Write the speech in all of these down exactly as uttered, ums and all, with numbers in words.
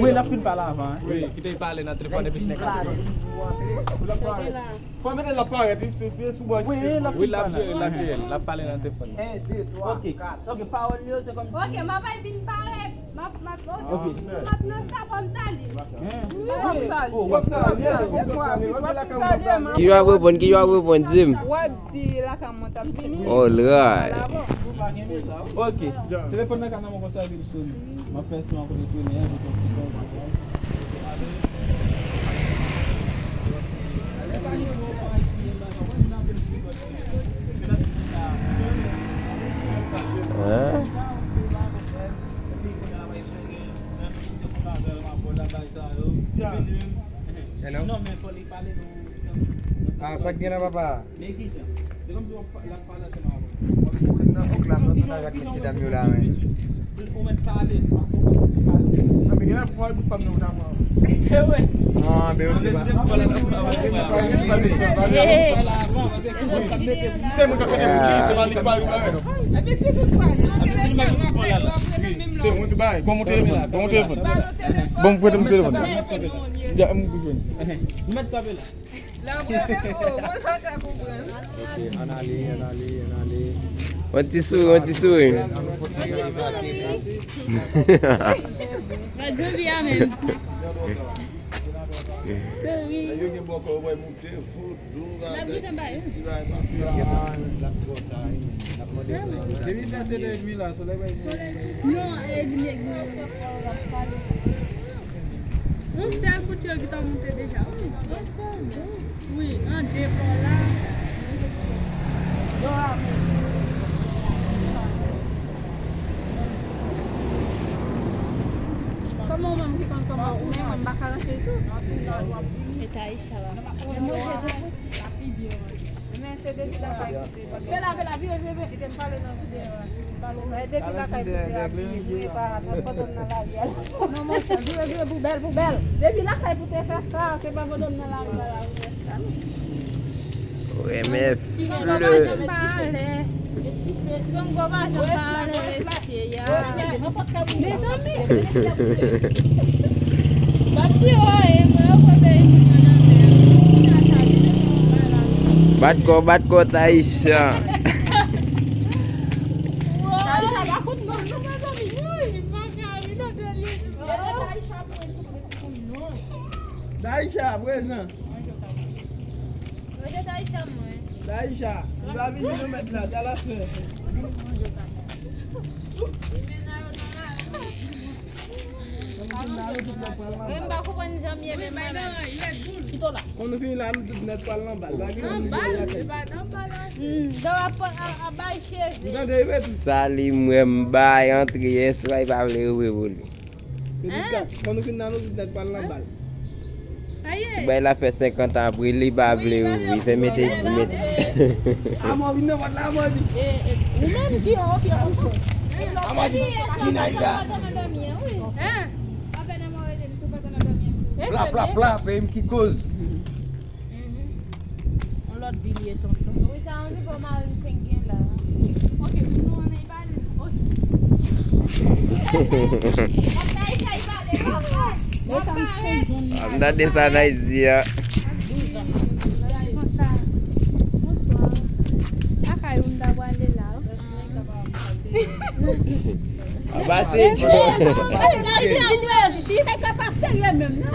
Wi, l ap fin pale avan. Wi, kite l pale nan telefòn epi nèg la. Fò mete l ap parèt, wi, sou, sou, sou bò. Wi, l ap fin pale. Wi, l ap jere, l ap jere, l ap pale nan telefòn. Ok, ok, pawòl li yo, se kòm si. Ok, m ap vin parèt. M ap, m ap, ok. M ap nan sa, fò m salye. M ap salye. Oh, w ap salye, w ap salye. Ki jan w ap reponn, ki jan w ap reponn, di m. W ap di lakay mwen t ap vini. Alright. Ok. Telefòn nan ka nan mwen konsa, epi l sone. M ap fè son an kote l sone, epi l sone. Hein? Hello? Ah, sa k gen la, papa? Mwen nan fòk la, m nan toune avèk mesye dam yo la, men. Ah, men ok, ba. Se mwen k ap mete pou li, se pa li k ba yo. Se mwen ki bay. Ban m telefòn, ban m telefòn. Ban m prete m telefòn. Ya, m jwenn. Nou mèt frape la. Ok, ann ale, ann ale, ann ale. Yon ti souri, yon ti souri. Radyo Via menm. Souri. Depi fè sèt èdmi la, solèy pa. Non, e di nèg yo. Yon sèl kout yo ki ta monte deja. Wi, yon sèl, de. Wi, an de bò la. Kòman ou menm ki konn kòman ou menm, mwen m pa ka rantre tou. E Taïsha la. Men se depi lakay kote. Vire la, vire la, vire, vire, vire. Kite m pale nan videyo a. Depi lakay pou te ap vini, pou e pa, pa pandan m nan lari a. Non, monchè, vire, vire, poubèl, poubèl. Depi lakay pou te fè sa, se pa pandan m nan lari a la, ou fè sa, non. Renmen flè. Ti gon pa janm pa ale. Ti gon pa janm pa ale, mesye ya. Mezanmi. Bat ti o, e mwen, yo kote moun nan mè. Bat kò, bat kò, Taïsha. Taïsha, prezan. Mwen se Taïsha, mwen. Taïsha, li pa vini non mèt la, ta la fè. Mwen m pa konprann jan m ye menm mwen menm. Kito la. Kon nou fini la, nou tout nèt pral nan bal. Pa gen moun ki al lakay. Hmm, dò ap, ap, ap bay cheve. Ou tande, Ive tou? Sali, mwen m bay antre yèswa, li pa vle ouvri pou li. Hein? Kon nou fin nan nou tout nèt pral nan bal. Ti bay la fè senkant an apre, li pa vle ouvri, fè mete, mete. Amò, vin nan pòt la, Amò, vin. Ou menm ki an, ki an. Amò, vin nan la. Hein? Pla, pla, pla, peyi m ki koz. Mhm. On lòt vi li ye, tonton. Wi, sa yon nouvo mari m fenk gen la. Ok, pou nou ann pale. Ok. M tande sa Naysi a. Konsa. Bonswa. Lakay ou m ta pwale la. Anba se djòl. Li pa serye menm, non.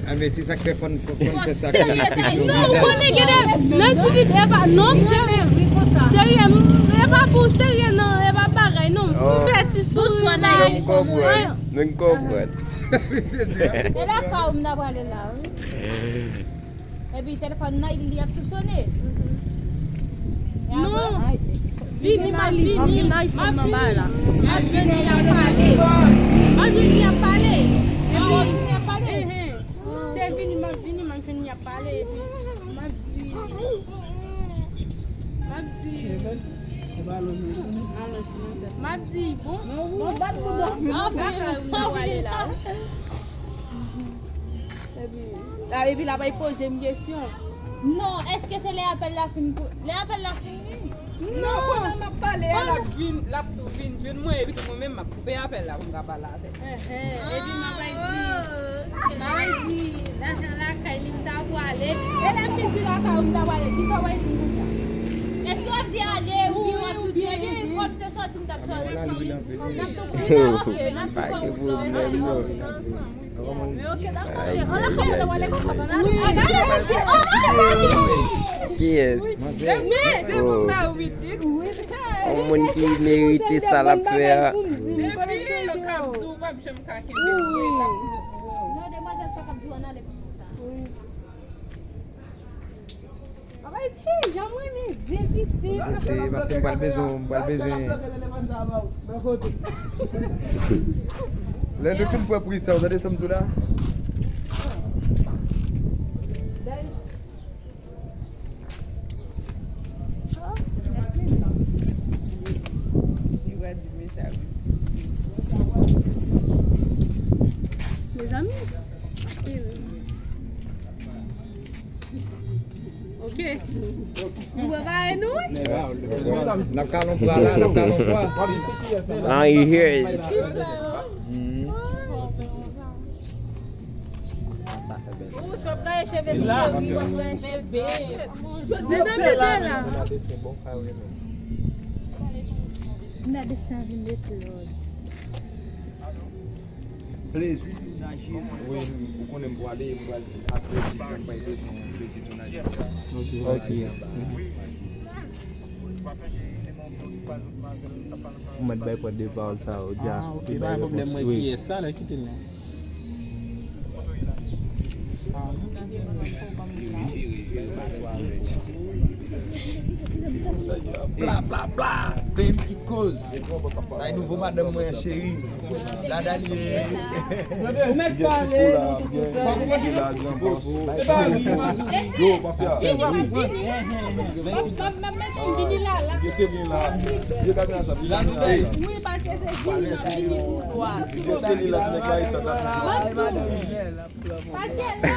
A, men se sa k fè fò n, fò, fò n fè sa k nan ekspresyon vizaj. Non, ou konnen gen de, nan ti vit, e pa, non, serye, serye, e pa pou serye, non, e pa bagay, non. Pou fè ti souri la. Non, m konprann. Men m konprann. E la pa ou m ta pwale la, wi. Epi telefòn nan li ap tou sone. Non. Vini, m ap vini. M ap vini. M ap vini, y ap pale. M ap vini, y ap pale. Epi, vini, y ap pale. Se vini, m ap vini, m ap vini, y ap pale. Epi, m ap di, m ap di, m ap di, bonswa. Anpil, anpil. Epi, la, epi l ap poze m kesyon. Non, èske se lè apèl la fin pou, lè apèl la fin, wi? Non, pandan m ap pale a, l ap vin, l ap tou vin jwenn mwen, epi tou mwen menm, m ap koupe apèl la pou m ka pale avè l. Epi m ap di, m ap di, lajan lakay li m ta pwale. E lè m fin di lakay ou m ta pwale, kisa w ap di m konsa? Èske w ap di ale, oubyen w ap tou di, ebyen, kòm se sòti m t ap sòti, m ap tou fini, ok, n ap tou fini. Pa gen pwoblèm, non. Kiyès? Oh. Yon moun ki merite sa l ap fè a. Pase, pase, m pral bezwen, m pral bezwen. Lè nou fin pran priz sa, ou tande sa m di w la? Mezanmi. Ok. Nou prepare nou, wi? N ap kalon pwa la, n ap kalon pwa. All you hear is Ou sòt la e cheve m cheri, w ap wè cheve. Mezanmi, te la. N a desann vin de Flòd. Plezi pou naje. Wi, ou konnen m pwale, m pral apre di sa, m pral desann plezi pou naje. Ok, yes. Ou mèt bay pwòt de pawòl sa yo, dja. Ah, ok, pa gen pwoblèm, mwen ki yes, talè, kite l la. Bla, bla, bla. Peyi m ki koz. Sa e nouvo madanm mwen an, cheri. La Danie. Ou mèt pale, nou tout kontan. Yo, mafya. Vini, vini. Vini, vini. Vini la, la. Yo te gen la. Yo te gen la. Wi, paske se vini, vini. Yo te gen la, ti nèg la, sa ta. Paske la,